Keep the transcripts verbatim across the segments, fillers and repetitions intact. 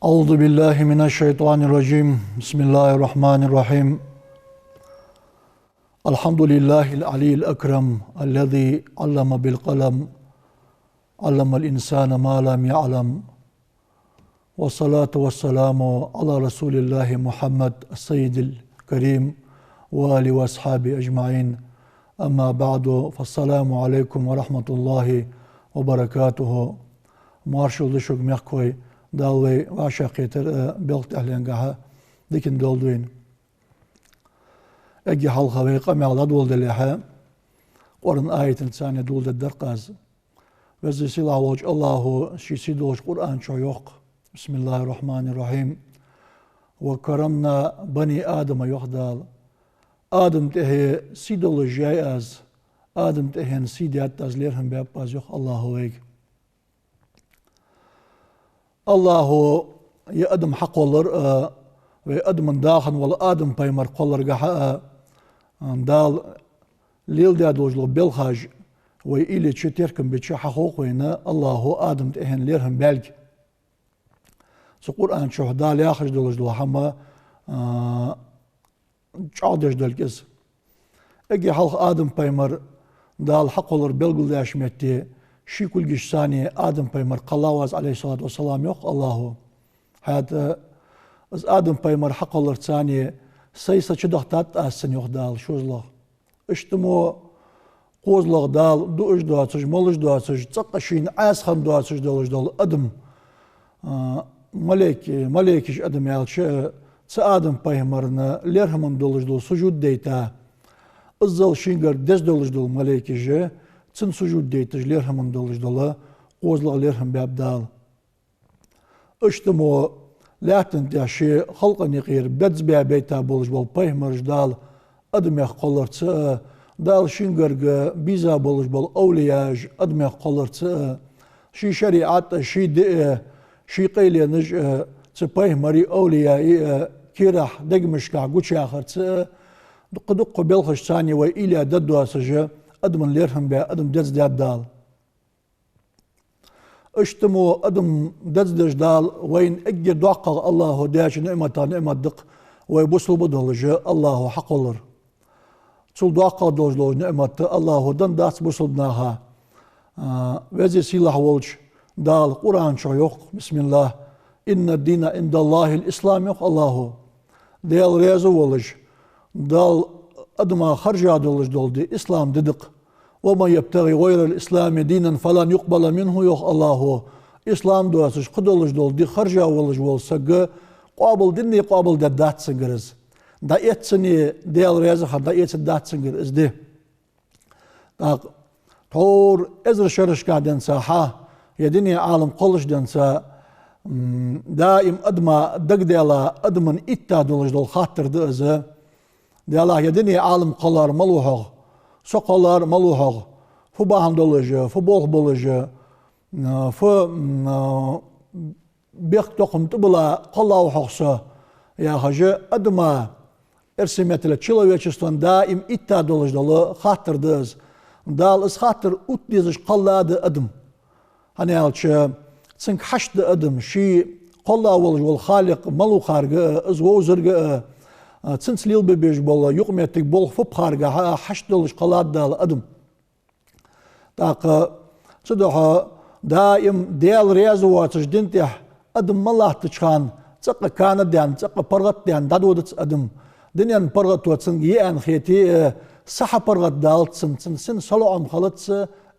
أعوذ بالله من الشيطان الرجيم. بسم الله الرحمن الرحيم. الحمد لله العلي الأكرم الذي علم بالقلم، علم الإنسان ما لم يعلم، والصلاة والسلام على رسول الله محمد السيد الكريم وآله وأصحابه أجمعين. أما بعد، فالسلام عليكم ورحمة الله وبركاته. Моаршал да шуга, мехкахой, Дала вай вӀашагӀкхетар а, э, белха тӀехьленгахьа дикан долда вайна. Эггара хьалха вай къамаьл дӀадоладалехьа, Къуръан аятаца цхьана доладергда-кх аз. Веза-сийлахь волча АллахӀа ший сийдолча Къуръан чу йоах: بسم الله الرحمن الرحيم. وكرمنا بني آدم, йоах Дала. Адама тӀехьа сий долаш яьй аз, Адама тӀехьенна сий даьд аз, лерхӀам баьб аз, йоах АллахӀа вайга. АллахӀа ер адам хьакхоллар а, вай адаман да хинна вола Адам-пайхамар кхолларгахьа а, Дала леладаь долаш дола белхаш вай уйла йича, теркам бича, хьахов-кх вайна АллахӀа Адама тӀехьенна лерхӀам баьлга. Цу Къуръан чу Дала яхаш долаш дола хӀама, а, чӀоагӀдеш долга из. Эггара хьалха Адам-пайхамар Дала хьакхоллар белгалдаьча метте, ший кулгашца цхьана Адам-пайхамар кхеллав аз, عليه الصلاة والسلام, йоах АллахӀа. ХӀаьта из Адам-пайхамар хьакхолларца цхьана сай са чудахийтад аз цунна, йоах Дала, шозлагӀа. Иштта мо кхозлагӀа Дала дуаш доацаш, молаш доацаш, цӀаккха шийна Ӏаьса хинна доацаш долаш дола адам, а, малейк-, малейкаш, адам аьлча а, цу Адам-пайхамарна лерхӀама долаш дола сужуд дайта, иззал шийгара деза долаш дола малейкаш а, цунна сужуд дайташ лерхӀама долаш дола кхозлагӀа лерхӀам баьб Дала. Иштта мо лаьттан тӀа ший халкъа юкъера беза баь бейта болаш бола пайхамараш Дала адамех кхолларца а, Дала шийгара бийза болаш бола овлияаш адамех кхолларца а, ший шариӀат а, ший ди а, ший къайленаш а, цу пайхамарий, овлияий а кийрахь дегамашка гучаяхарца а, дукха-дукха белхашца цхьана вай уйла дергдоацаш а, адамна лерхӀам баь, адам деза даьд Дала. Иштта мо адам деза деш Дала вайна эггара доккхагӀа АллахӀа даьча ниӀматех ниӀмат да-кх вай бусалба долаш а АллахӀа хьакхоллар. Цул доккхагӀа долаш дола ниӀмат АллахӀа денна дац бусалба наха. А, Веза-сийлахь волча Дала Къуръан чу йоах: بسم الله: إن الدين عند الله الإسلام, йоах АллахӀа. Даьла раьза волаш, Дала адама хержа долаш дола ди ислам ди да-кх. ومن يبتغ غير الإسلام دينا فلن يقبل منه, йоах АллахӀа. Ислам доацаш кхы долаш дола ди хержа волаш вола саг къоабал динне къоабалдергдац цунгара из. ДӀаэццане Даьла раьза хилар дӀаэцаргдац цунгара из ди. ТӀаккха тхьовра эзар шерашка денз хьа, ер дуне Ӏалам кхоллаш денз, м, даим адама дагадаьнна, адамна итта долаш дола хаттар да из. Делахь ер дуне Ӏалам кхоллар малав хьогӀ, со кхоллар малав хьогӀ, фу бахьан долаш а, фу болх болаш а, м, фу, м, бехктокхам тӀабилла кхоллав хьогӀ со, яхаш а, адама, эрсий меттала человечествона даим итта долаш дола хаттар да из. Дала из хаттар отта дезаш кхелла да адам. ХӀана аьлча, цунга хьашт да адам, ший кхелла волаш вола Халикъ малав кхарга а, из вовзарга а, цунца лелабе безаш бола юкъамоттиг, болх фу ба кхаргахьа а хьашт долаш кхеллад Дала адам. ТӀаккха цудухьа даим Даьла раьза воацаш дина тӀа адам ма латтача хана, цӀаккха кана а даьнна, цӀаккха паргӀата а даьнна дӀадодац адам. Дунен паргӀато цунга йиъан хете а, са хьапаргӀатдалац цунна, цун сина салоӀам хилац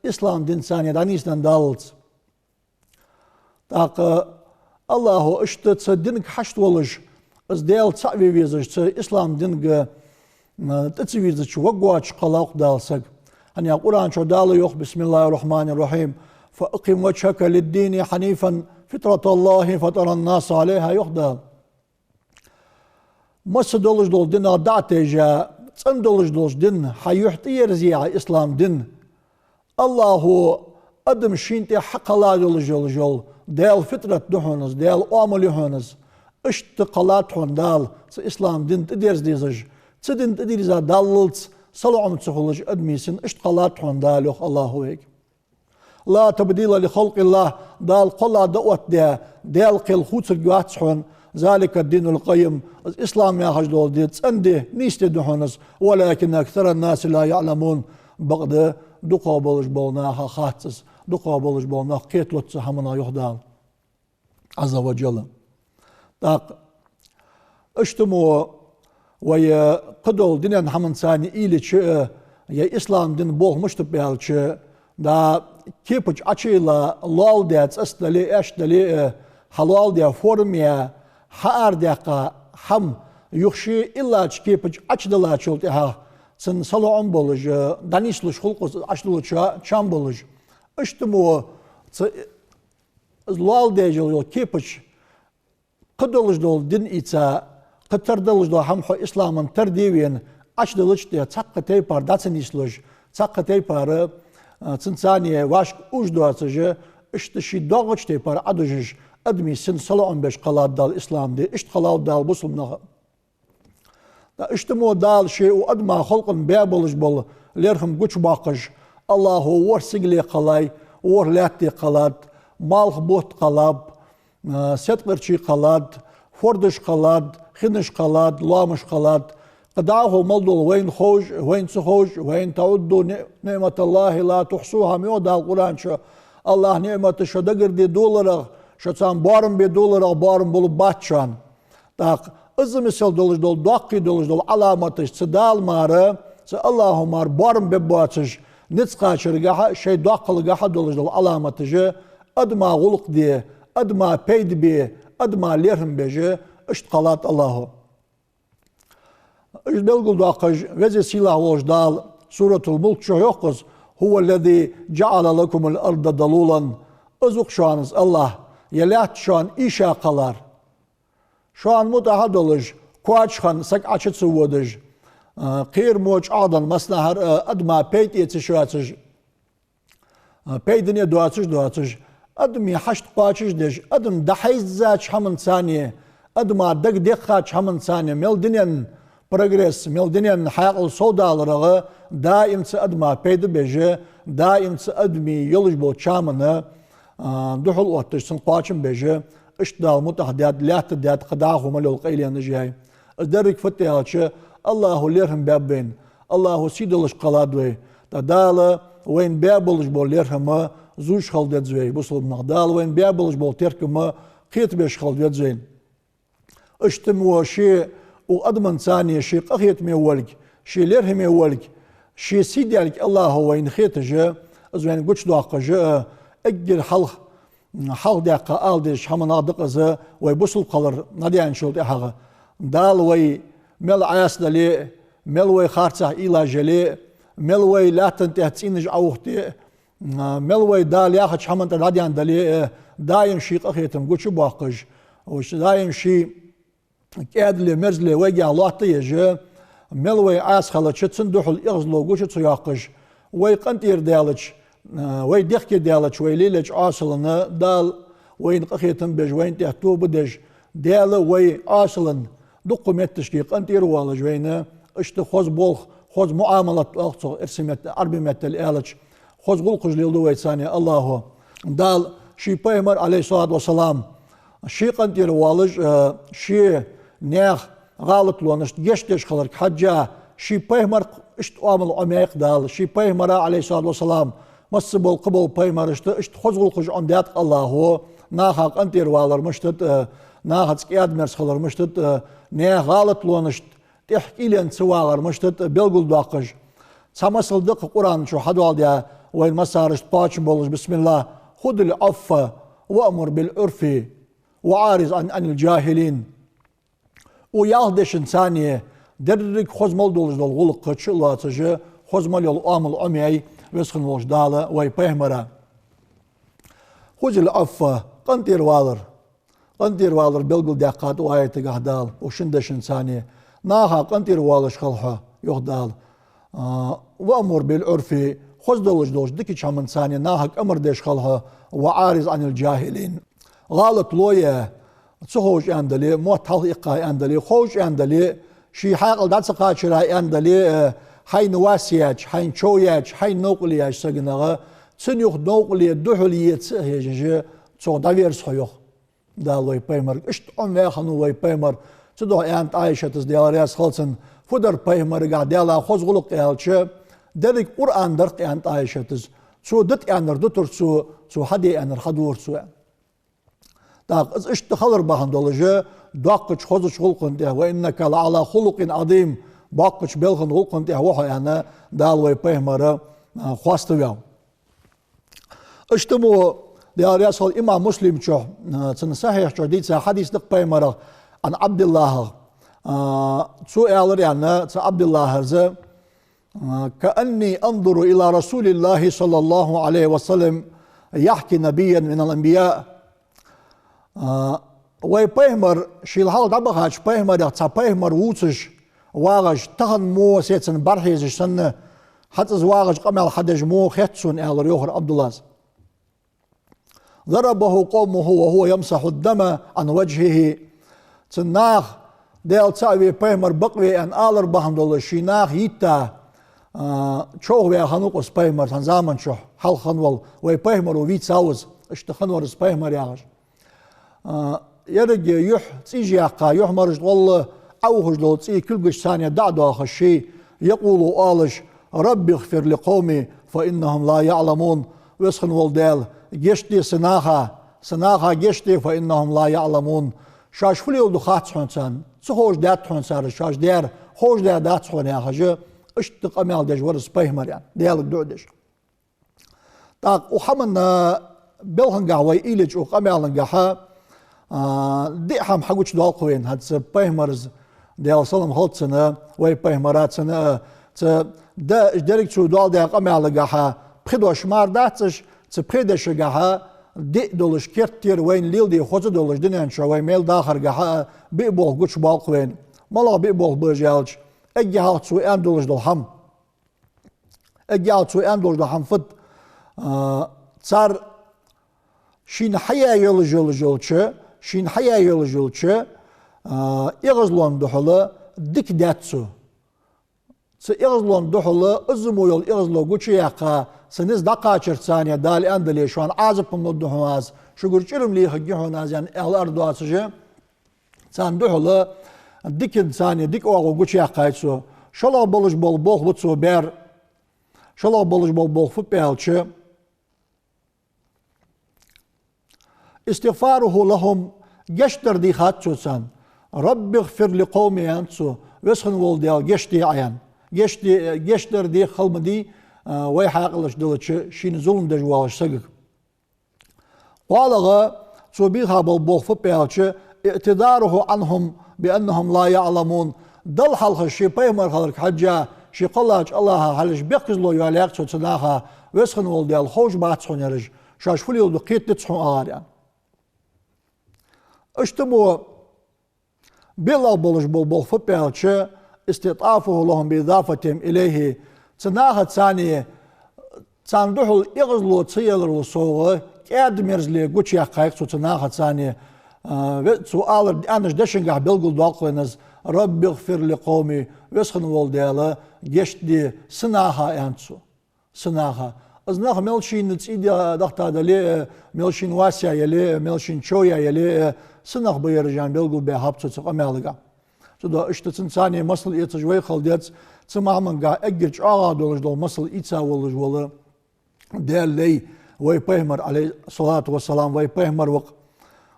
ислам динца цхьана дӀанийсденна даллалца. ТӀаккха АллахӀа иштта цу динга хьашт волаш, из Даьла цаӀ ве везаш, цу ислам динга, м, тӀа ца везача варгвоацаш кхеллав-кх Дала саг. ХӀана аьлча Къуръан чу Дала йоах: بسم الله الرحمن الرحيم: فأقم وجهك للدين حنيفا فطرة الله فطر الناس عليها, йоах Дала. Масса долаш дола динах дӀа а тайжа, цӀена долаш долча дина хьа юхь тӀаерзае Ӏа, ислам ди. АллахӀа адам шийна тӀа хьакхелла долаш йола Даьла фитрат да хьона из, Даьла оамал я хьона из. Иштта кхеллад хьона Дала цу ислам дина тӀадерза дезаш, цу дина тӀадерза даллалца салоӀам ца хулаш адамий сина, иштта кхеллад хьона Дала, йоах АллахӀа вайга. «لا تبديل لخلق الله», Дала кхолла да оттадаь, Даьла кхел хувцаргвац хьона, «ذلك الدين القيم», из ислам яхаш дола ди цӀена ди, нийса ди да хьона из, «ولكن أكثر الناس لا يعلمون», бакъда дукхагӀа болаш бола наха хац из, дукхагӀа болаш бола нах кхеталуц цу хӀаманах, йоах Дала Ӏазза ва Джалла. ТӀаккха иштта мо вай, э, кхыдола динен хӀаманца уйла йича, э, е ислам дин болх мишта ба аьлча, да, кепача Ӏочуйилла, лоаладаь цӀаста дале а, аьшка дале а, э, хьалоаладаь форма яь, хьаарадаьккха хӀама юха ше иллача кепача Ӏочудиллачул тӀехьагӀа цун салоӀам болаш, э, дӀанийслуш хул-кх из, Ӏочудиллача чам болаш. Иштта мо цу из лоаладаь йола кепача кхы долаш дола дин ийца, кхы тара долаш дола хӀама хьо ислама тара де вена, Ӏочудиллача тӀехьа цхьаккха тайпара дӀа ца нийслуш, цхьаккха тайпара, а, цунца вӀашка уж доацаш, иштта ше доагӀача тайпара Ӏодужаш, адамий сина салоӀам беш кхеллад Дала ислам ди, иштта кхеллав Дала бусалба нах. Ткъа иштта мо Дала ше укх адама халкъа баь болаш бола лерхӀам гучабоаккхаш, АллахӀо ворхӀ сигале кхеллай, ворхӀ лаьтта кхеллад, малх, бутт кхеллаб, а, седкъарчий кхеллад, фордаш кхеллад, хинаш кхеллад, лоамаш кхеллад. Кхы дӀахо мел дола вайна ховш, вайна ца ховш, «وإن تعدوا نعمة الله لا تحصوها», ма йоах Дала Къуръан чу, АллахӀа ниӀматаш шо дагарде даларах, шо царна боарам бе даларах боарам болаш бац шоана. ТӀаккха из мисал долаш дола, доккхий долаш дола Ӏаламаташ, цу Дала мара, цу АллахӀо мара боарам бергбоацаш, низ кхачаргахьа, шоай доккхалгахьа долаш дола Ӏаламаташ, адама гӀулакх де, адама пайда бе, адама лерхӀам беш, иштта кхеллад АллахӀо. Уж белгалдоаккхаш, Веза-Сийлахь волча Дала Суратул-Мулк чу йоах из: «هو الذي جعل لكم الأرض ذلولا». Из ва-кх шоана из АллахӀ, е лаьтта шоана ийша кхеллар. Шоана мутӀахьа долаш, кхоачаш хинна саг Ӏочу ца водаш, а, кхерамо чӀоагӀденна массанахьара, а, адама пайда эца йиш йоацаш, а, пайдане доацаш, доацаш, адамий хьашт кхоачашдеш, адам дӀахьийзача хӀаманца, адама дагадеххача хӀаманца, мел динен прогресс, мел динен хьаькъал совдаларах даим цу адама пайда беш, даим цу адамий йолаш болча чамана, а, духьал отташ, цунна кхоачам беш, иштта Дала мутӀахьа даьд, лаьтта даьд, кхы дӀахо мел йола къайленаш яьй. Из деррига фуд аьлча, АллахӀо лерхӀам баьб вайна, АллахӀо сий долаш кхеллад вай. ТӀаккха Дала вайна баь болаш бола лерхӀам зувш хила деза вай, бусалба нах. Дала вайна баь болаш бола теркам кхетабеш хила деза вайна. Иштта мо ше укх адаманца ше къахетаме волга, ше лерхӀаме волга, ше сий долга АллахӀо вайна хеташ, из вайна гучадоаккхаш, эггара хьалха, хьалха даьккха ала дезача хӀаманех да-кх из вай бусалба хилар дӀадаьнначул тӀехьагӀа. Дала вай мел Ӏаса дале а, мел вай харцахьа уйлаш яле а, мел вай лаьттан тӀа цӀийнаш Ӏоухте а, а, мел вай Дала яхача хӀаман тӀара дӀадаьнна дале а, даим ший къахетам гучабоаккхаш, уж даим ший кӀаьдале, мерзале вайгахьа лоаттаеш, мел вай Ӏаса хилча, цунна духьал эгӀазло гуча ца йоаккхаш, вай къинтӀера даьлча, а, вай дехке даьлча, вай лелача Ӏасална Дала вайна къахетам беш, вайна тӀа тоба деш, Даьла вай Ӏасална дукха метташка къинтӀера воалаш вайна, иштта хоза болх, хоза муӀамалат оал-кх цох эрсий метта-, Ӏарбий меттала аьлча, хоза гӀулакхаш леладу вайца АллахӀо. Дала ший пайхамар, Ӏалайхи ссалату вассалам, ший къинтӀера воалаш, а, ший наьха гӀалатлонашта гешт деш хиларга хьежжа, ший пайхамар иштта оамал Ӏомаяьй-кх Дала, ший пайхамара, Ӏалайхи ссалату вассалам, масса бола кхыбола пайхамарашта иштта хоза гӀулакхаш Ӏомадаьд-кх АллахӀо, наха къинтӀера валар мишта да, а, нахаца кӀаьда-мерза хилар мишта да, а, наьха гӀалатлонашта тӀехьа кӀийлен ца вагӀар мишта да белгалдоаккхаш. Цхьа масал да-кх Къуръан чу хьадоаладаь, вайна массарашта кхоачам болаш, бисмиллахӀ: «خذ العفو وأمر بالعرف وأعرض عن، عن الجاهلين». Укх ялх дешанца деррига хоза мел долаш дола гӀулакх чу а лоацаш, хоза мел йола оамал Ӏомаяьй Веза хинна волча Дала вай пайхамара. «خذ العفو», къинтӀера валар. КъинтӀера валар белгалдаьккхад укх аятагахьа Дала, укх шин дешанца. Наха къинтӀера воалаш хила хьо, йоах Дала. А, «وأمر بالعرف», хоза долаш долча дикача хӀаманца нахага амар деш хила хьо, «وأعرض عن الجاهلين». ГӀалат лой, ца ховш аьнна дале, мотт хьалха иккха аьнна дале, ховш аьнна дале, ший хьаькъал дӀа ца кхачара аьнна дале, а, хьайна вас яьча, хьайна чов яьча, хьайна новкъарло яьча сагах цун юха новкъарле духьал еца а хьежаш, цох дӀаверз хьо, йоах Дала вай пайхамарга. Иштта Ӏомаваь хиннав вай пайхамар. Цудухьа аьннад Ӏайшатас, Даьла раьза хилва цунна: фу дар пайхамарагахь Даьлах хоза гӀулакх аьлча, деррига Къуръан дар-кх, аьннад Ӏайшатас. Цо дита аьннар дитар цо, цо хьаде аьннар хьадора цо, аьнна. ТӀаккха из иштта хилар бахьан долаш, доккхача хозача гӀулакха тӀа, «وإنك لعلى خلق عظيم», боккхача белхан гӀулакха тӀа ва хьо, аьнна, Дала вай пайхамар, а, хоаставаьв. Иштта мо, Даьла раьза хилва, имам Муслима чу, а, цун сахьихь чу дийца хьадис да-кх пайхамарах, Ӏан Ӏабдиллахьах. А, цо аьлар, аьнна, цу Ӏабдиллахьас: «كأني أنظر إلى رسول الله صلى الله عليه وسلم يحكي نبيا من الأنبياء». А, вай пайхамар, шийла хьалха дӀабахача пайхамарех цхьа пайхамар вувцаш, вагӀаш, тахан мо сецан бӀарахьежаш санна, хьацӀаз вагӀаш, къамаьл хьадеш мо хет сона, аьлар, йоахар Ӏабдуллас. «ضربه قومه وهو يمسح الدم عن وجهه». Цу наха, Даьла цаӀ ве, пайхамар бакъве аьнна алар бахьан долаш, ший наха йитта, а, човхаваь хиннав-кх из пайхамар, цхьан заман чухь хьалха хинна вола, вай пайхамаро вийцав из, иштта хиннавар из пайхамар, яхаш. А, еррига юхь цӀийш яьккха, юхьмараш гӀолла Ӏоухаш дола цӀий кулгашца цхьана дӀа а доахаш, ший якъуло оалаш: «رب اغفر لقومي فإنهم لا يعلمون». Веза хинна вола Даьла, гешт де са наха, са наха гешт де, «فإنهم لا يعلمون». Шоаш фу леладу хац хьона царна, ца ховш даьд хьона цар шоаш даьр, ховш даь дац хьона, яхаш, иштта къамаьл деш вар из пайхамар, аьнна, Даьлага дуӀа деш. ТӀаккха укх хӀаман белхангахь вай уйла йича, укх къамаьлагахьа, а, диъ хӀама хьагучадоал-кх вайна, хӀанз цу пайхамара, Даьла салам хилда цунна, вай пайхамара, цунна, а, цу да, деррига цо доаладаь къамаьлагахьа пхи дош мара дац уж, цу пхе дешагахьа диъ долаш керттера вайна леладе хоза долаш дунен чу вай мел дахаргахьа а биъ болх гучабоал-кх вайна. МалагӀа биъ болх ба уж аьлча, эггара хьалха цо аьнна долаш дола хӀама. Эггара хьалха цо аьнна долаш дола хӀама фуд? А, цар шийна хьаяь йолаш йолча, шийна хьаяь йолаш йолча, а, эгӀазлон духьала дика даьд цо. Цу эгӀазлон духьала, из мо йола эгӀазло гучаяьккха, са низ дӀакхачарца цхьана Дала аьннадале, шоана Ӏазап ма лургда хьона аз, шугара чӀирам лехаргья хьона аз, аьнна, аьлар доацаш, царна духьала диканца цхьана дика оагӀув гучаяьккхай цо. ШоллагӀа болаш бола болх ба цо баьр. ШоллагӀа болаш бола болх фу ба аьлча, «استغفاره لهم», гешт дар дийхад цо царна. «رب اغفر لقومي», аьннад цо, Веза хинна вола Даьла, гешт де Ӏа, аьнна. Гешт де, гешт дар деха хала ма дий, а, вай хьаькъалаш далча, шийна зулам деш воагӀача сагага. КхоалагӀа цо бийха бола болх фу ба аьлча, «اعتذاره عنهم بأنهم لا يعلمون». Далла хьалха, ше пайхамар хиларга хьежжа, ше кхеллача АллахӀа хьалхашка бехказло йоалаяьй-кх цо цу наха: «Веза хинна вола Даьла, ховш бац хьона ераш, шоаш фу леладу кхетадац хьона аз», аьнна. Иштта мо биълагӀа болаш бола болх фу ба аьлча, «استعطافه لهم بإضافتهم إليه». Цу наха цхьана, царна духьала эгӀазло ца яларал совгӀа, кӀаьда-мерзале гучаяьккхай-кх цо цу наха цхьана, а, ве-, цо алар, аьннача дешагахьа белгалдоаккх вайна из: «رب اغفر لقومي», Веза хинна вола Даьла, гешт де са наха, аьннад цо. Са наха. Из нах мел шийна цӀий да-, дахийта дале а, мел шийна вас яь яле а, мел шийна чов яь яле а, са нах ба ераш, аьнна, белгалбаьхаб цо цу къамаьлагахьа. Цудухьа иштта цунца цхьана масал эцаш вай хила деза, цу хӀамангахьа эггара чӀоагӀа долаш дола масал ийца волаш вола Даьла лай, вай пайхамар, عليه الصلاة والسلام, вай пайхамар ва-кх.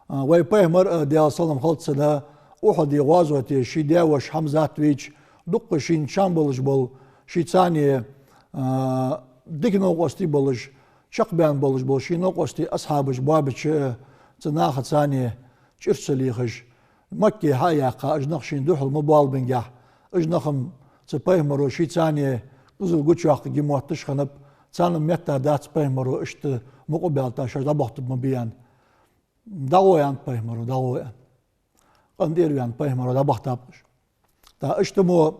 А, вай пайхамар, а, Даьла салам хилда цунна, Ухьуде гӀазоте ший даь-воша Хьамзат вийча, дуккха шийна чам болаш бола, ший цхьана, а, дика новкъостий болаш, чакхбаьнна болаш бола ший новкъостий, асхьабаш боабича, цу наха цхьана чӀир ца лехаш, Макка хьа а яьккха, уж нах шийна духьала ма боалабингехь, уж нах-м цу пайхамаро ший цхьана къизал гучайоаккхаргья мотташ хиннаб, царна метта дац пайхамаро иштта мукъа баьлча шоаш дӀабахийтаргба ма бий, аьнна. ДӀагӀо, аьннад пайхамаро, дӀагӀо, аьнна. КъинтӀера ваьнна пайхамаро дӀабахийтаб уж. ТӀаккха иштта мо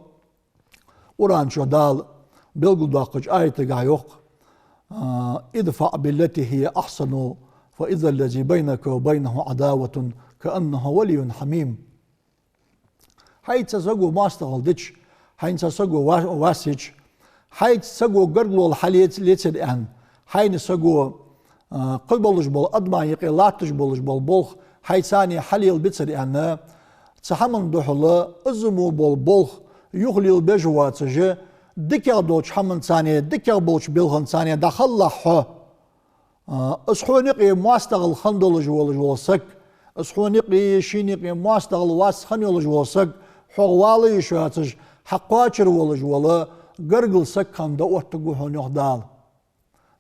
Къуръан чу Дала белгалдоаккхача аятагахьа йоах-кх: «ادفع بالتي هي أحسن فإذا الذي بينك وبينه عداوة كأنه ولي حميم». Хьайца саго моастагӀал дича, хьайна цхьа саго ва-, вас йича, хьайца саго гаргало хьалеца-, лецар аьнна, хьайна саго, а, кхы болаш бола адамий юкъе латташ болаш бола болх хьайца хьалелабецар аьнна, цу хӀаман духьала из мо бола болх юхалелабеш воацаш, дикагӀа долча хӀаманца, дикагӀа болча белханца дӀахалалахь хьо. А, из хьона юкъе моастагӀал хинна долаш волаш вола саг, из хьона юкъе, шийна юкъе моастагӀал вац хинна йолаш вола саг, хьох вала йиш йоацаш, хьакхоачар волаш вола гаргара саг хинна дӀаоттаргва хьона, йоах Дала.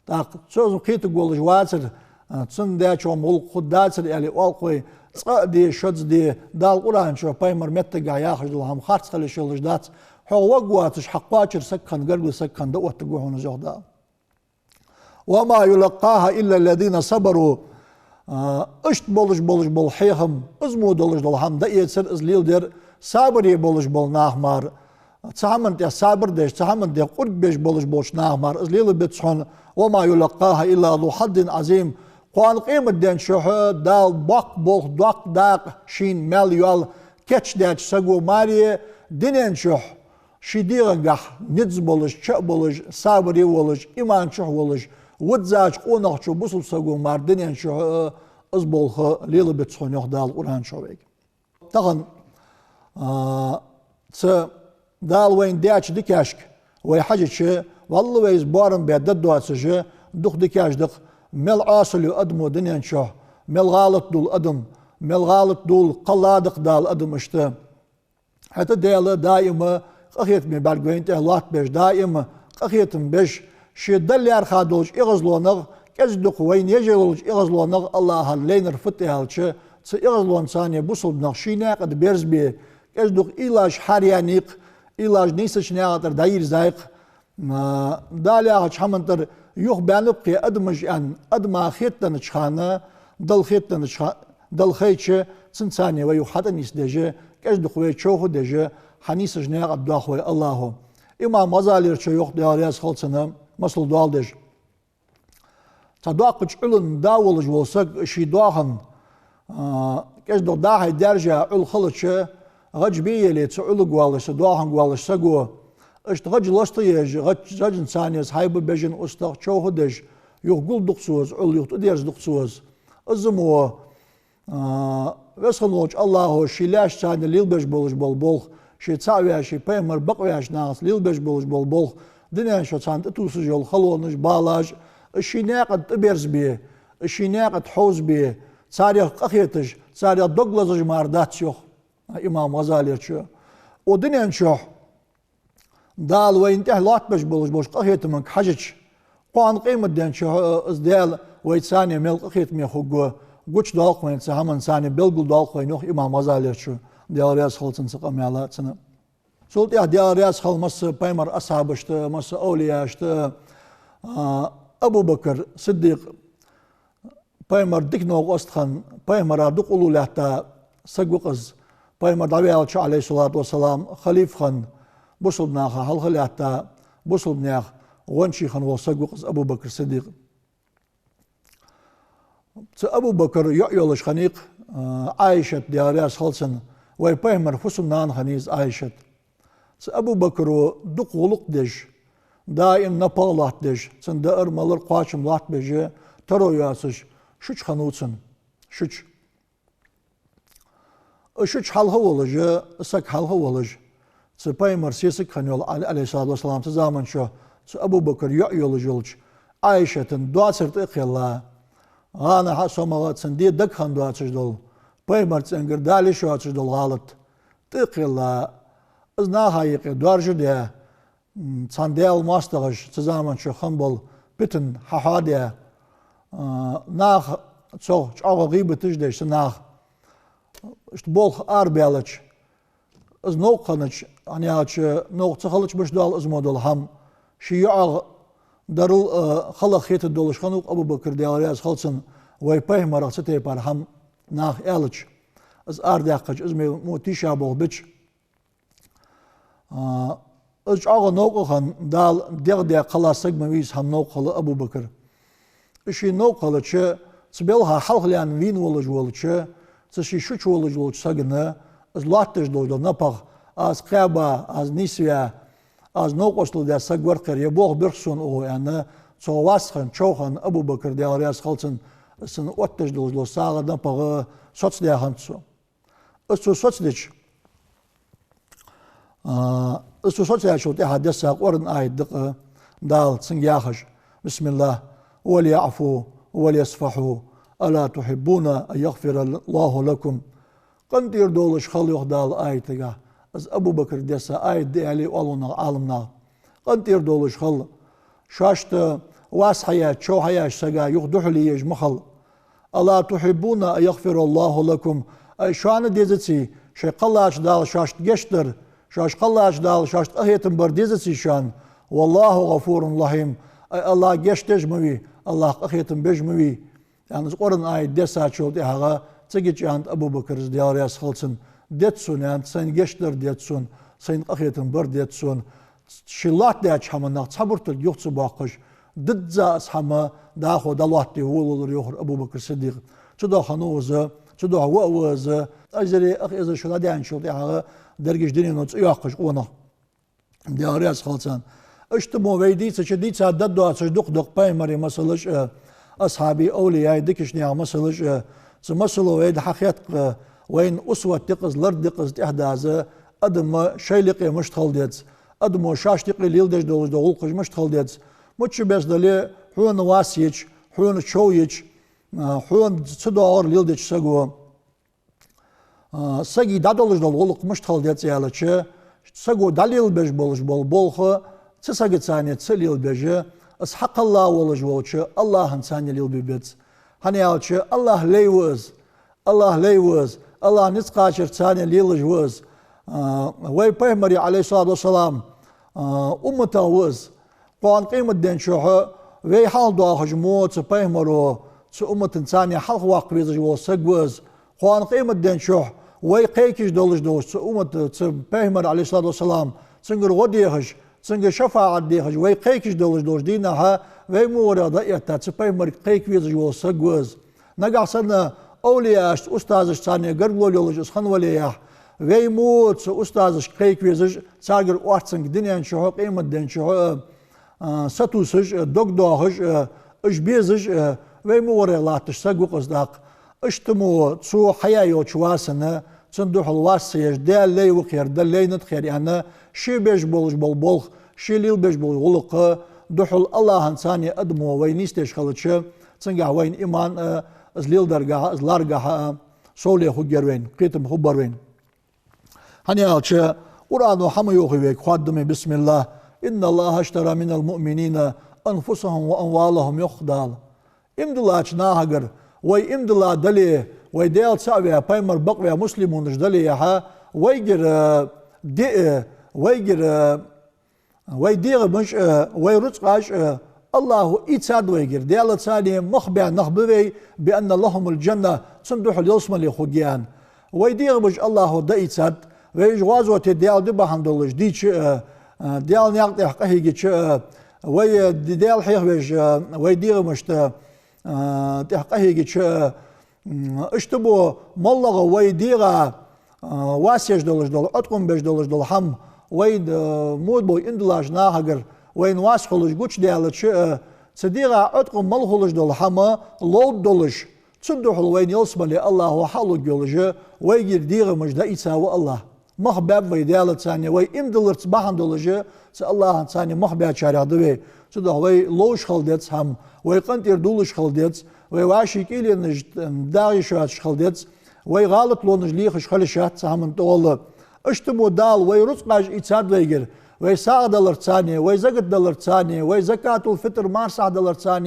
ТӀаккха цо из кхетаргволаш вацар, а, цунна дечох гӀулакх хургдацар аьле, оалкхой цкъа а де, шозза де, Дала Къуръан чу пайхамара меттагахьа яхаш дола хӀама харц хила йиш йолаш дац, хьох варгвоацаш, хьакхоачар саг хинна, гаргара саг хинна дӀаоттаргва хьона из, йоах Дала. «وما يلقاها إلا الذين صبروا». А, иштта болаш, болаш бола хьехам, из мо долаш дола хӀама дӀаэцар, из леладер сабаре болаш бола нах мара. Цу хӀаман тӀа сабар деш, цу хӀаман тӀа къурд беш болаш болча наха мара из лелабец хьона. «وما يلقاها إلا ذو حظ عظيم». Кхоана къематден чухь Дала боккха болх, доккха дакъа шийна мел йола кийчдаьча саго маре, дунен чухь ший дегӀагахьа низ болаш, ча а болаш, сабаре волаш, иман чухь волаш, виззача къонахчо, бусалба саго мара дунен чухь, э, из болх лелабец хьона, йоах Дала Къуръан чу вайга. Тахан, а, цу Дала вайна даьча дикашка вай хьежача, валлахӀи, вай из боарам бе дергдоацаш, дукха дикаш да-кх, мел Ӏосал ю адамо дунен чухь, мел гӀалат дул адам, мел гӀалат дул кхелла дакъа дала адам иштта. ХӀаьта Даьла даим къахетаме бӀарг вайна тӀа лоаттабеш, даим къахетам беш, ше Далла лаьрхӀа долча эгӀазлонах, кӀезиг-дукха вайна еш йолча эгӀазлонах АллахӀа лайнар фуд аьлча, цу эгӀазлонца бусалба нах ший наькъа тӀа берзабе, кӀезиг-дукха уйлаш хьараяьннай-кх, уйлаш нийсача наькъа тӀара дӀайийрзай-кх. А, Дала яхача хӀаман тӀара юхабаьннаб-кх адамаш аьнна, адама хетаденнача хана, Далла хетаденнача ха-, Далла хайча, цунца вай юха хьатӀанийсдеш, кӀезиг-дукха вай човхадеш, хьанийсача наькъа тӀа доах вай АллахӀо. Имам ГӀазалечо йоах, Даьла раьза хилва цунна, масал доаладеш. Цхьа доккхача Ӏуьллан да волаш вола саг ший доахан, а, кӀезиг-дукха дӀа-хьа даьржа Ӏуьлла хилча, гӀаж бе яле, цу Ӏуьллага воалаш, цу доаханга воалаш саго, иштта гӀаж лоста еш, гӀаж-, гӀажанца из хьайба бежан устагӀа човхадеш, юха гулду-кх цо из, Ӏуьлла юха тӀадерзаду-кх цо из. Из мо, а, Веза хинна волча АллахӀо ший лаьшца лелабеш болаш бола болх, ше цаӀ ваь, ший пайхамар бакъваьча нахаца лелабеш болаш бола болх, дунен чу царна тӀатувсаш йола халонаш, балаш, из ший наькъа тӀа тӀаберзабе, из ший наькъа тӀа хьовзабе, царех къахеташ, царех дог лазаш мара дац, йоах имам ГӀазалечо. Укх дунен чухь Дала вайна тӀа лоаттабеш болаш болча къахетамага хьежача, кхоана къематден чухь, э, из Даьла вайца мел къахетаме хургва, гучадоал-кх вайна цу хӀаманца, белгалдоал-кх вайна, йоах имам ГӀазалечо, Даьла раьза хилва цунна, цу къамаьла цунна. Цул тӀехьа Даьла раьза хилва масса пайхамара асхьабашта, масса овлияашта, а, Абу Бакр Сиддикъ, пайхамара дика новкъост хинна, пайхамара дукха уллув лаьтта саг ва-кх из. Пайхамар дӀаваьлча, Ӏалайхи ссалату вассалам, халифа хинна, бусалба наха хьалха лаьтта, бусалба наьха гӀончий хинна вола саг ва-кх из Абу Бакр Сиддикъ. Цу Абу Бакра йоӀ йолаш хиннай-кх, а, Ӏайшат, Даьла раьза хилва цунна, вай пайхамара фусам-нана хиннай из Ӏайшат. Цу Абу Бакро дукха гӀулакх деш, даим напагӀа лоаттадеш, цунна даар-малар, кхоачам лоаттабеш, таро йоацаш, шуча хиннав цунна, шуча. Из шуча хьалха а волаш, из саг хьалха а волаш, цу пайхамара сесаг хинна йола Ӏали, Ӏалайхи ссалату вассалам, цу заман чухь цу Абу Бакра йоӀ йолаш йолча Ӏайшата доацар тӀа а кхелла, гӀанахьа а, сомагӀа а цунна де дага хинна доацаш дола, пайхамара цӀенгара дала йиш йоацаш дола гӀалат тӀа а кхелла, из наха юкъе доаржа а даь, м, цхьан Даьла моастагӀаша цу заман чухь хинна бола питан хьахьоа а даь, а, наха цох чӀоагӀа гӀийбаташ а деш, цу наха иштта болх арабаьлча, из новкъа хиннача, хӀана аьлча, новкъа ца хилча мишта доал из мо дола хӀама, ший йоӀах дарал, а, хала хетаргдолаш хиннав-кх Абу Бакр, Даьла раьза хилва цунна, вай пайхамарах цу тайпара хӀама наха аьлча, из арадаьккхача, из мо тийшаболх бича. А, из чӀоагӀа новкъа хинна, Дала дегӀ даь кхелла саг ма вий из, хӀама новкъа хила Абу Бакр. Из ший новкъа хилча, цу балха хьалхалаьнна вийна волаш волча, цу ший шуча волаш волча сагана из лоаттадеш долаш дола напагӀа, аз кхаьба, аз нийсваь, аз новкъостал даь саг вар-кх ер, е болх бир-кх сона укхо, аьнна, цо вас хинна, чов хинна Абу Бакр, Даьла раьза хилва цунна, цунна оттадеш долаш дола сагӀа, напагӀа соцадаь хиннад цо. Из цо соцадича, а, из цо соцаяьчул тӀехьагӀа десса Къуръан аят да-кх Дала цунга яхаш: بسم الله، وليعفوا وليصفحوا، ألا تحبون أن يغفر الله لكم. КъинтӀера долаш хила, йоах Дала аятагахь. Из Абу Бакр десса аят да аьле оал нах, Ӏаламнаха. КъинтӀера долаш хила. Шоашта вас хьаяьча, чов хьаяьча сага юха духьале еш ма хила. ألا تحبون أن يغفر الله لكم. Ай, шоана дезаций, шоай кхеллача Дала шоашта гешт дар, шоаш кхеллача Дала шоашта къахетам бар дезаций шоана? والله غفور رحيم. Ай, АллахӀ гешт деш ма вий, АллахӀ къахетам беш ма вий. Яъни из Къуръан аят дессачул тӀехьагӀа цига чӀоагӀа Абу Бакр, Даьла раьза хилва цунна, деза сона, яъни, сайна гешт дар деза сона, сайна къахетам бар деза сона. Ший лоаттадаьча хӀаманах цхьа буталг юха ца боаккхаш, дизза из хӀама дӀахо дӀалоаттаде волавелар, йоахар Абу Бакр Сиддикъ. Цудухьа хиннав из, цудухьа ва а ва из, эзари ах эзар шу дӀадаьнначул тӀехьагӀа дерригаш дунено цӀи йоаккхаш къонах, Даьла раьза хилва царна. Иштта мо вай дийцача, дийца даргдоацаш дукха да-кх пайхамарий масалаш а, асхьабий, овлияий, дикача наьха масалаш а. Цу масало вайна хьахет-кх, вайна усват да-кх из, лард да-кх из тӀехьадаза, адама шоайла юкъе мишта хила деза, адамо шоашта юкъе леладеш долаш дола гӀулакхаш мишта хила деза. Мичча бесса дале, хьона вас йича, хьона чов йича, а, хьона ца доагӀар леладеча саго, а, сага дӀадолаш дола гӀулакх мишта хила деза аьлча, саго дӀалелабеш болаш бола болх цу сагаца ца лелабеш, из хьакхелла волаш волча АллахӀаца лелабе беза. ХӀана аьлча АллахӀ лай ва из, АллахӀ лай ва из, АллахӀа низ кхачарца лелаш ва из. А, вай пайхамарий, عليه الصلاة والسلام, а, умматах ва из. Кхоана къематден чухь вай хьалхадоахаш мо цу пайхамаро, цу умматаца хьалхаваккха везаш вола саг ва из. Кхоана къематден чухь вай кхайкаш долаш долаш цу уммата, цу пайхамара, عليه الصلاة والسلام, цунгара гӀо дехаш, цунгара шафаӀат дехаш, вай кхайкаш долаш долча дийнахьа вай мугӀарера дӀаэтта цу пайхамарга кхайка везаш вола саг ва из. Нагахьа санна овлияашца, устазашца гаргало йолаш из хинна валехьа, вай мо цу устазашка кхайка везаш, царгара орцанга дунен чухь а, къематден чухь а, а, сатувсаш а, дог доахаш а, уж безаш а, вай мугӀарера латташ саг ва-кх из тӀаккха. Иштта мо цо хьаяь йолча васана, цунна духьал вас ца еш, Даьла лай ва-кх ер, Даьла лайнад-кх ер аьнна, ше беш болаш бола болх, ше лелабеш бола гӀулакх духьал АллахӀаца адамо вай нийсдеш хилча, цунгахь вайна иман а, из леладаргахьа, из ларгахьа а совле хургьяр вайна, кхетам хургбар вайна. ХӀана аьлча Къуръано хӀама йоах вайга, хоадаме: بسم الله، إن الله اشترى من المؤمنين أنفسهم وأموالهم, йоах Дала. Иман диллача нахагара, вай иман дилла дале, вай Даьла цаӀ ваь, пайхамар бакъваь муслимунаш далехьа, вайгара, э, ди а, вайгара, э, вай дегӀамаш а, вай рузкъаш а АллахӀо ийцад вайгара. Даьлаца мах баь нах ба вай, بأن لهم الجنة, цунна духьал ялсмале хургья аьнна. Вай дегӀамаш АллахӀо дӀаийцад, вай уж гӀазоте Даьла ди бахьан долаш дийча а, а, Даьла наькъа тӀа къахьийгача а, вай, э, Даьла хьехавеш, а, вай дегӀамашта, а, тӀа къахьийгача а, м, иштта мо моллагӀа вай дегӀа, а, вас еш долаш дола, Ӏоткъам беш долаш дола хӀама, вай, а, мо бола иман диллача нахагара вайна вас хулаш гучадаьлча а, цу дегӀа Ӏоткъам мел хулаш дола хӀама ловргдолаш, цунна духьал вайна ялсмале АллахӀо хьалургйолаш, вайгара дегӀамаш дӀаийца ва АллахӀ. Мах баьб вай Даьлаца, вай иман дилларца бахьан долаш, цу АллахӀаца мах баьчарех да вай. Цудухьа вай ловш хила деза хӀама, вай къинтӀера дуллаш хила деза, вай вӀаший кӀийленаш дагӀа йиш йоацаш хила деза, вай гӀалатлонаш лехаш хила йиш яц цу хӀаман тӀагӀолла. Иштта мо Дала вай рузкъаш ийцад вайгара, вай сагӀа даларца, вай закат даларца, вай закатул-фитӀр марсахьа даларца,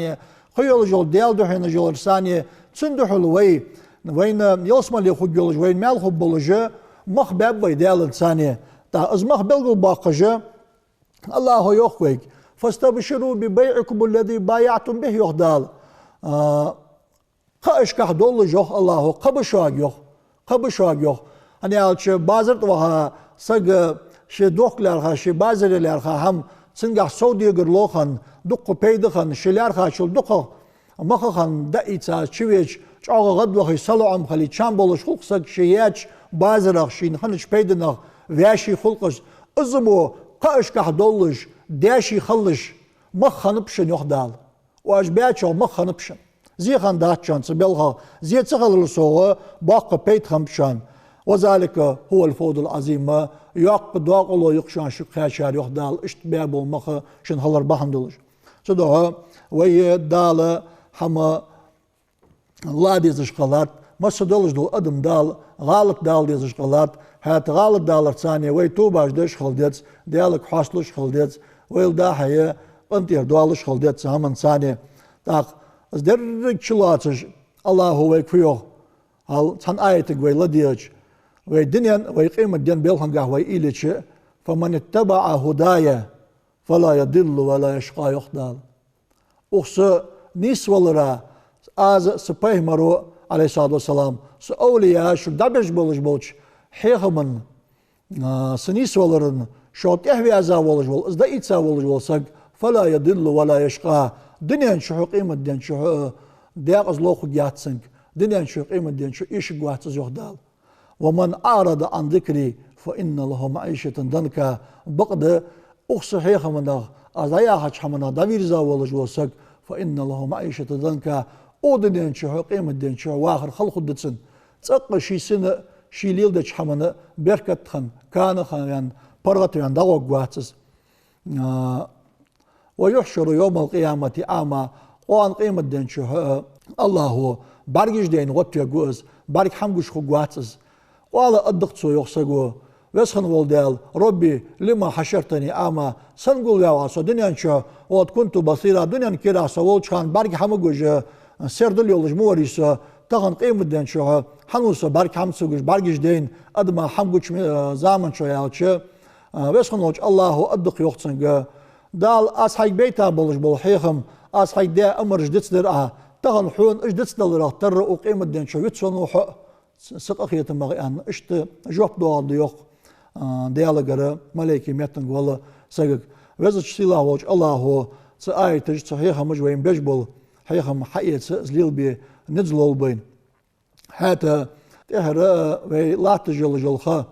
кхы йолаш йола Даьла духьа хинна йоларца, цунна духьал вай, вайна ялсмале хургйолаш, вайна маьл хургболаш, мах баьб вай Даьлаца. ТӀаккха из мах белгалбоаккхаш, АллахӀо йоах вайга: فاستبشروا ببيعكم الذي بايعتم به, йоах Дала. А, кхаьчкахь доллаш, йоах АллахӀо, кхаба шуга, йоах. Кхаба шуга, йоах. ХӀана аьлча базар тӀа ваха саг ший дохк лаьрхӀа, ший базаре лаьрхӀа хӀама, цунгахь совдегар лохан, дукха пайда хан, ший лаьрхӀачул дукхагӀа мах хан дӀаийца чувеча, чӀоагӀа гӀадвахе, салоӀам хиле, чам болаш хул-кх саг ше яьча базарах, шийна хиннача пайданах ваьший хул-кх из. Из мо кхаьчкахь доллаш, даьший хилалаш мах хиннаб шун, йоах Дала. Оаш баьчох мах хиннаб шоана. Зе хиннадац шоана цу балхах, зе ца хиларал совгӀа боккха пайда хиннаб шоана. «وذلك هو الفوز العظيم», йоккха дакъа я шоана шуга кхаьчар, йоах Дала, иштта баь бола мах шун хилар бахьан долаш. Цудухьа вай Дала хӀама ла дезаш хилац, массадолаш дола адам Дала, гӀалат дала дезаш хилац, хӀаьта гӀалат даларца цхьана вай тобаш деш хила деза, Даьлага хьоасталуш хила деза, вайла дӀахьа къинтӀера доалаш хила деза цу хӀаманца цхьана. ТӀаккха из деррига чулоацаш, АллахӀа вайга фу йоах, хьал цхьан аятага вай ладийгӀача, вай дунен, вай къематден балхангахьа вай уйла йича: «فمن اتبع هداي فلا يضل ولا يشقى», йоах Дала. Укх са нийсвалара, аз а, са пайхамаро, Ӏалайхи ссалату вассалам, са овлияаша, шуга дӀабеш болаш болча хьехаман, а, са нийсваларан шоана тӀехьаваьза волаш вола, из дӀаийца волаш вола саг, «فلا يضل ولا يشقى», дунен чухьа, къематден чухьа, а, декъаза лоха хургьяц цунга, дунен чухьа, къематден чухьа эшаргвац из, йоах Дала. «ومن أعرض عن ذكري فإن له معيشة ضنكا». Бакъда укх са хьехамах, аз дӀаяхача хӀамах дӀавийрза волаш вола саг, «فإن له معيشة ضنكا», укх дунен чухьа, къематден чухьа вахар хала хургда цунна. ЦӀаккха ший сина а, ший леладеча хӀамана а беркат хинна, кана хинна ваьнна, паргӀата ваьнна дӀагӀоргвац из. А, «ويحشر يوم القيامة أعمى». Кхоана къематден чухьа, а, АллахӀа бӀаргаш дайна гӀоттавергва из, бӀарга хӀама гуш хургвац из. «قال», аргда цо, йоах саго: «Веза хинна вола Даьла, رب لم حشرتني أعمى», сенна гулваьв Ӏа со дунен чухьа, «وقد كنت بصيرا», дунен кирахь со волча хана бӀарга хӀама гуш, сердал йолаш ма варий со, тахан къематден чухьа хӀана ва со бӀарга хӀама ца гуш, бӀаргаш дайна, адама хӀама гуча ме-, заман чухьа, аьлча, а, Веза хинна волча АллахӀа аргда, йоах цунга: «Дала, аз хьайга байта болаш бола хьехам, аз хьайга даь амараш дицдир Ӏа, тахан хьона уж дицдаларах тарра укх къематден чухьа вицвеннав хьо са къахетамах», аьнна, иштта жоп доаладу, йоах, а, Даьлагара малайка меттанга вола сагага. Везача сийлахьа волча АллахӀа цу аяташа, цу хьехамаша вайна беш бола хьехам хьаэца, из лелабе низ лолба вайна. ХӀаьта тӀехьара вай латташ йола ха,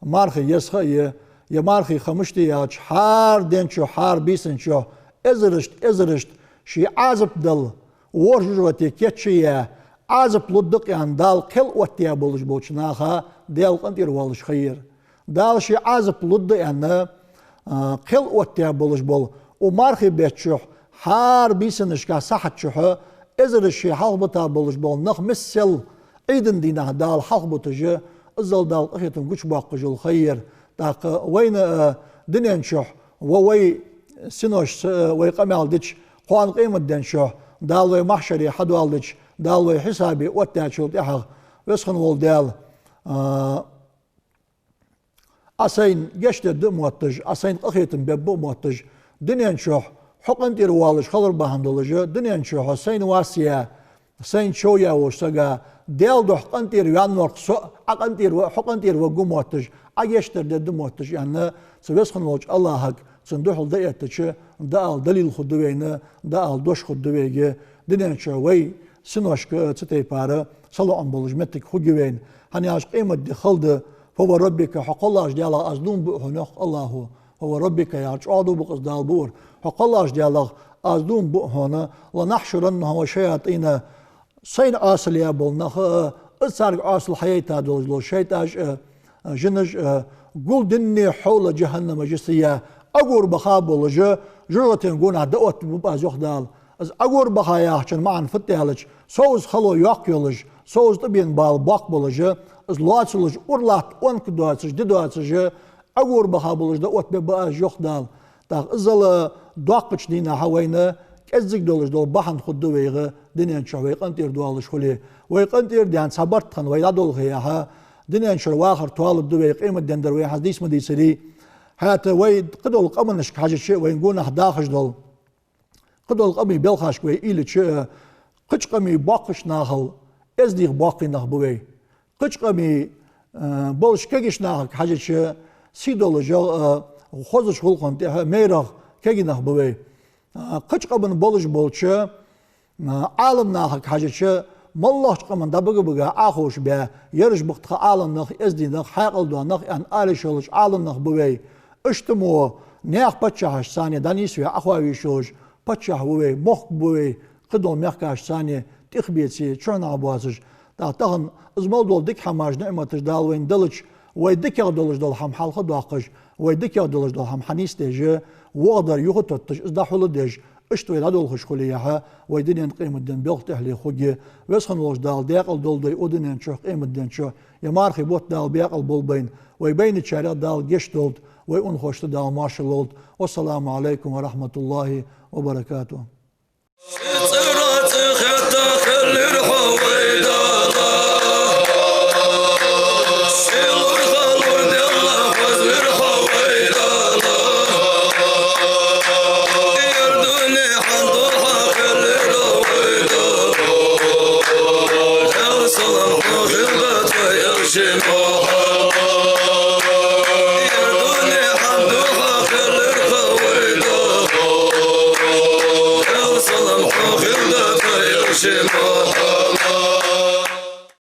мархий еза ха я, е мархий ха мишта я аьлча, хӀара ден чухьа, хӀара бийсан чухьа эзарашта, эзарашта ший Ӏазап дала, ворхӀ жожагӀате кийчъяь, Ӏазап лургда-кх аьнна, Дала кхел оттаяь болаш болча наха Даьла къинтӀера воалаш ха я ер. Дала ший Ӏазап лургда аьнна, а, кхел оттаяь болаш бола, укх мархий бетта чухьа, хӀара бийсанашка сахьата чухьа эзараш ший хьалхабита болаш бола нах миссел Ӏийда дийнахьа Дала хьалхабиташ, иззал Дала къахетам гучабоаккхаш йола ха я ер. ТӀаккха вайна, а, дунен чухьа ва вай синошца, а, вай къамаьл дича, кхоана къематден чухьа Дала вай махьшаре хьадоаладича, Дала вай хьисабе оттадаьчул тӀехьагӀа, Веза хинна вола Даьла, а, Ӏа сайна гешт дергда а мотташ, Ӏа сайна къахетам бергба а мотташ, дунен чухьа хьо къинтӀера воалаш хилар бахьан долаш, дунен чухьа сайна вас яь, сайна чов яь волча сага, Даьла духьа къинтӀера ваьннав-кх со, Ӏа къинтӀера ва-, хьо къинтӀера варгва мотташ, Ӏа гешт дергда а мотташ, аьнна, цу Веза хинна волча АллахӀага цун духьал дӀаэттача, дӀаала далил хургда вайна, дӀаала дош хургда вайга, дунен чухьа вай синошка цу тайпара салоӀам болаш моттиг хургья вайна. ХӀана аьлча къематди хала да, «فوربك», хьо кхоллача Даьлах аз дув буъ хьона, йоах АллахӀа. «فوربك» яхар чӀоагӀа дув ба-кх из Дала буъар. Хьо кхоллача Даьлах аз дув буъ хьона, «لنحشرنهم وشياطينهم». Сайна Ӏоасал яь бола нах а, из царга Ӏоасал хьаяйта долаш дола шайтӀаш а, жинаш а, «гулденни хьавла джахӀаннама джисийя», Ӏогур баха болаш, жожагӀатен гонахьа дӀаоттабергба аз, йоах Дала. Из Ӏогур баха яхачун маӀан фуд аьлча, совза хало йоккха йолаш, совза тӀабена бала боккха болаш, из лоацалуш, ура латта онка доацаш, ди доацаш, Ӏогур баха болаш дӀаоттабергба аз, йоах Дала. ТӀаккха иззал доккхача дийнахьа вайна кӀеззига долаш дола бахьан хургда вайга, дунен чухьа вай къинтӀера доалаш хуле. Вай къинтӀера даьнна цхьа барт хинна вай дӀадолхаехьа, дунен чура вахар тоалургда вай, къематден дар вай хӀанз дийца ма дийцарий. ХӀаьта вай кхыдола къаманашка хьежача, вайна гонахьа дахаш дола кхыдола къамий белхашка вай уйла йича, кхыча къамий боккхача нахал эздий боккхий нах ба вай. Кхыча къамий, а, болча кагийча нахага хьежача, сий долаш, а, хозача гӀулакха тӀехьа майрагӀа кагий нах ба вай. А, кхыча къаман болаш болча, а, Ӏаламнахага хьежача, моллагӀча къаман дӀабига-бига Ӏоховша баь, ераш ба-кх тха Ӏаламнах, эздий нах, хьаькъал дола нах аьнна ала йиш йолаш Ӏаламнах ба вай. Иштта мо наьха паччахьашца цхьана дӀанийсваь Ӏохоавеш йолаш паччахь ва вай, мохк ба вай, кхыдола мехкашца цхьана тӀехбеце, чухьнахьа боацаш. ТӀаккха тахан из мел дола дика хӀамаш, ниӀматаш Дала вайна делча, вай дикагӀа долаш дола хӀама хьалхадоаккхаш, вай дикагӀа долаш дола хӀама хьанийсдеш, вокхар юхатетташ, из дӀахьулдеш, иштта вай дӀадолхаш хуле яхьа, вай дунен, къематден белха тӀехьале хургья. Веза хинна волча Дала даькъала долда вай укх дунен чу, къематден чу, е мархий бутт Дала баькъала болба вайна, вай байначарех Дала гешт долда, вай унахошта Дала моаршал лолда. والسلام عليكم ورحمة الله وبركاته.